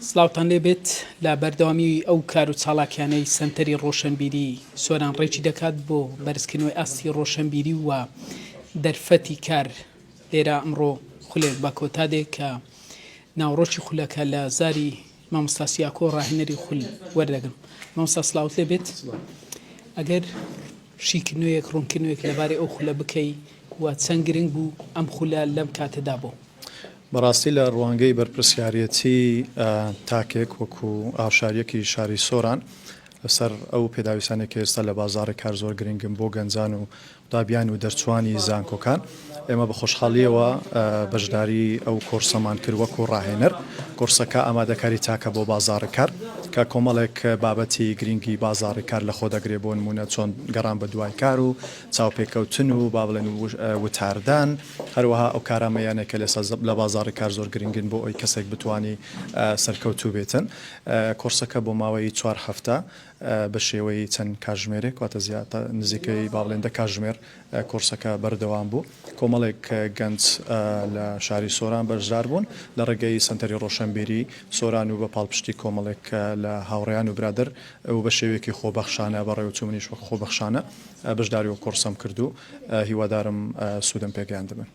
سڵاوتان لێبێت لە بەردەوامی ئەو کار و چاڵاکیانەی سەنتەری ڕۆشنبیری سۆران ڕێکی دەکات بۆ بەرزکردنەوەی ئاستی ڕۆشنبیری و دەرفەتی کار لێرە ئەمڕۆ خولێک بە کۆتا دێ کە ناوەڕۆکی خولەکە لە زاری مامۆستا سیاکۆ ڕاهێنەری خول وەردەگرم. مامۆستا سڵاوت لێ بێت. ئەگەر شیکردنەوەیەک ڕوونکردنەوەیەک لەبارەی ئەو خولە بکەی و چەند گرنگ بوو ئەم خولە لەم کاتەدا بۆ؟ بەڕاستی لە ڕوانگەی بەرپرسیارێتی تاکێک وەکو هاوشارییەکی شاری سۆران لەسەر ئەو پێداویستانەی کە ئێستا لە بازاڕی کار زۆر گرنگن بۆ گەنجان و قوتابیان و دەرچووانی زانکۆکان، ئێمە بە خۆشحاڵییەوە بەشداری ئەو کۆرسەمان کرد وەکو ڕاهێنەر. کۆرسەکە ئامادەکاری تاکە بۆ بازاڕی کار کە کۆمەڵێک بابەتی گرنگی بازاڕی کار لەخۆ دەگرێت بۆ نموونە چۆن گەڕان بە دوای کار و چاوپێکەوتن و با بڵێن وتاردان هەروەها ئەو کارامەیانەی کە لێستا لە بازاڕی کار زۆر گرنگن بۆ ئەوی کەسێک بتوانی سەرکەوتوو بێتن. کۆرسەکە بۆ ماوەی چوار هەفتە بە شێوەی چەند کاژمێرێک واتە زیاتر نزیکەی با بڵێن دە کاژمێر کۆرسەکە بەردەوام بوو. کۆمەڵێک گەنج لە شاری سۆران بەشدار بوون لە ڕێگەی سەنتەری ڕۆشەنبیری سۆران و بە پاڵپشتی کۆمەڵێک لە هاوڕێیان و برادەر و بە شێوەیەکی خۆبەخشانە بەڕێوەچوو منیش وەک خۆبەخشانە بەشداری ئەو کۆرسەم کرد و هیوادارم سوودم پێگەیاندبن.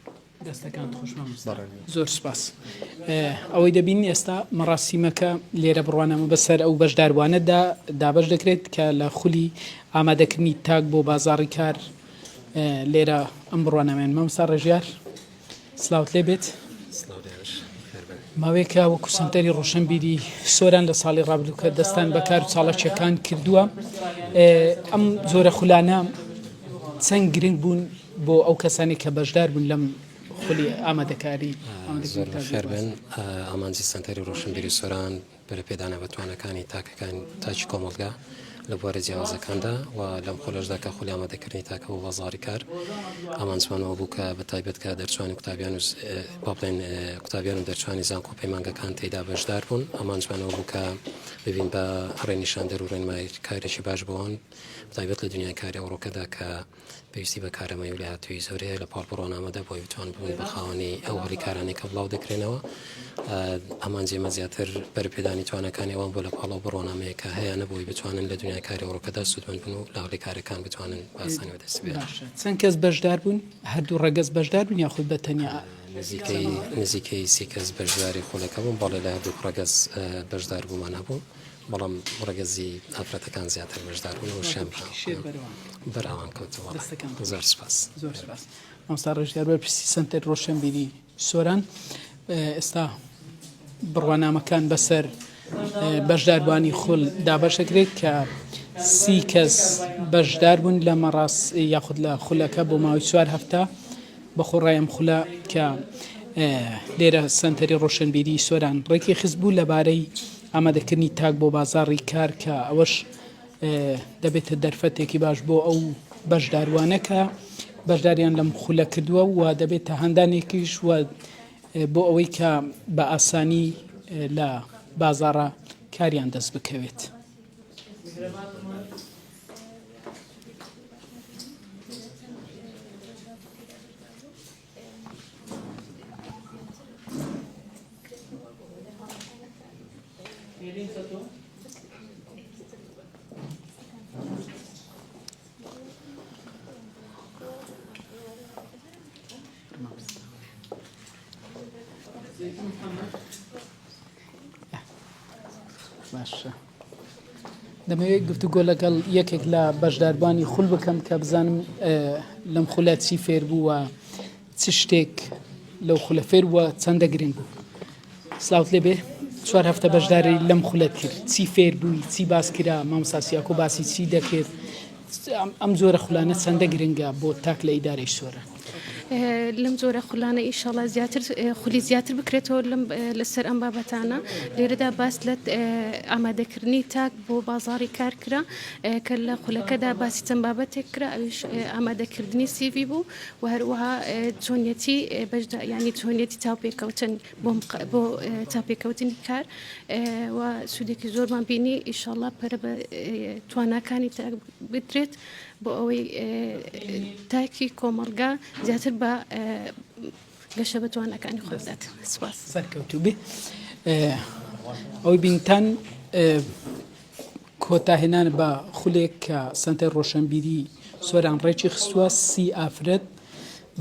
دەستەکانت خۆش مامۆستا زۆر سوپاس. ئەوەی دەبینین ئێستا مەڕاسیمەکە لێرە بڕوانامە بەسەر ئەو بەشداربووانەدا دابەش دەکرێت کە لە خولی ئامادەکردنی تاک بۆ بازاڕی کار لێرە ئەم بڕوانامەیان مامۆستا ڕێژیار سلااوت لێ بێت ماوەیەکە وەکو سەنتەری ڕۆشنبیری سۆران لە ساڵی ڕابردوو کە دەستان بە کار و چاڵەکیەکان کردووە ئەم جۆرە خولانە چەند گرنگ بوون بۆ ئەو کەسانی کە بەشدار بوون لەم خولی ئامادەکاری زۆر خێر بن ئامانجی سەنتەری ڕۆشنبیری سۆران پەرەپێدانە بە تواناکانی تاکەکان تاکی کۆمەڵگا لە بوارە جیاوازەکاندا و لەم خولەشدا کە خولی ئامادەکردنی تاکە بۆ بازاڕی کار ئامانجمان ئەوە بوو کە بە تایبەت کە دەرچوانی قوتابیان و با بڵێن قوتابیان و دەرچوانی زانکۆ پەیمانگەکان تێیدا بەشدار بوون ئامانجمان ئەوە بوو کە ببین بە ڕێنیشاندەر و ڕێنمایکارێکی باش بۆ ئەوان تایبەت لە دنیای کاری ئەوڕۆکەدا کە پێویستی بە کارامەیی و لێهاتوویی زۆر هەیە لە پاڵ بڕوانامەدا بۆ ئەوەی بتوانن ببن بە خاوەنی ئەو هەلی کارانەی کە بڵاو دەکرێنەوە. ئامانجی ئێمە زیاتر پەرەپێدانی تواناکانی ئەوان بووە لە پاڵ ئەو بڕوانامەیە کە هەیانە بۆ ئەوەی بتوانن لە دنیای کاری ئەوڕۆکەدا سوودمەند بن و لە هەلی کارەکان بتوانن بە ئاسانی بەدەستی بهێنن. باشە چەند کەس بەشدار بوون؟ هەردوو ڕەگەز بەشدار بوون یاخود بە تەنیا؟ نزیکەی نزیکەی 30 کەس بەشداری خولەکە بوون، بەڵێ لە هەردووک ڕەگەز بەشداربوومان هەبوو. بەڵام ڕەگەزی ئافرەتەکان زیاتر بەشدار بوون و شیان بەر ئەوان کەوتەوە. زۆر سپاس. زۆر سپاس مامۆستا ڕێژیار بەرپرسی سەنتەری ڕۆشنبیری سۆران. ئێستا بڕوانامەکان بەسەر بەشداربووانی خول دابەش دەکرێت کە سی کەس بەشدار بوون لە مەڕاس یاخود لە خولەکە بۆ ماوەی چوار هەفتە بە خۆڕای ئەم خولە کە لێرە سەنتەری ڕۆشنبیری سۆران ڕێکی خستبوو لەبارەی ئامادەکردنی تاک بۆ بازاڕی کار کە ئەوەش دەبێتە دەرفەتێکی باش بۆ ئەو بەشداروانە کە بەشداریان لەم خولە کردووە و دەبێتە هەندانێکیش و بۆ ئەوەی کە بە ئاسانی لە بازاڕە کاریان دەست بکەوێت. باشە دەمەوێت گفتوگۆ لەگەڵ یەکێک لە بەشداربانی خول بکەم کە بزانم لەم خولە چی فێر بووە چ شتێک لەو خولە فێر بووە چەندە گرنگ بوو سلااوت لێبێ چوار هەفتە بەشداری لەم خولەت کرد چی فێر بووی چی باس کرا مامۆستا سیاکۆ باسی چی دەکرد ئەم جۆرە خولانە چەندە گرنگە بۆ تاک لە ئیدارەی سۆران؟ لەم جۆرە خولانە ئیشەڵا زیاتر خولی زیاتر بکرێتەوە لەم لەسەر ئەم بابەتانە لێرەدا باس لە ئامادەکردنی تاک بۆ بازاڕی کار کرا کە لە خولەکەدا باسی چەند بابەتێک کرا ئەویش ئامادەکردنی سیڤی بوو و هەروەها چۆنیەتی بەشدا ینی چۆنیەتی چاوپێکەوتن بۆ بۆ چاوپێکەوتنی کار و سوودێکی زۆرمان بینی ئیشەڵا پەرە بە تواناکانی تاک بدرێت بۆ ئەوەی تاکی کۆمەڵگا زیاتر بە گەشە بە تواناکانی خۆی بدات. سپاس. سەرکەوتوو بی. ئەوەی بینتان کۆتاهێنان بە خولێک کە سەنتەر ڕۆشنبیری سۆران ڕێکی خستووە سی ئافرەت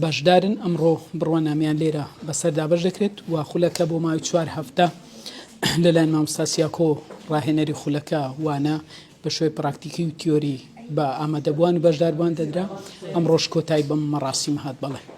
بەشدارن ئەمڕۆ بڕوانامیان لێرە بەسەر دابەش دەکرێت و خولەکە بۆ ماوەی چوار هەفتە لەلایەن مامۆستا سیاکۆ ڕاهێنەری خولەکە وانە بە شێوەی پراکتیکی و تیۆری بە ئامادەبووان و بەشداربووان دەدرا ئەمڕۆش کۆتایی بەم مەڕاسیمە هات بەڵێ.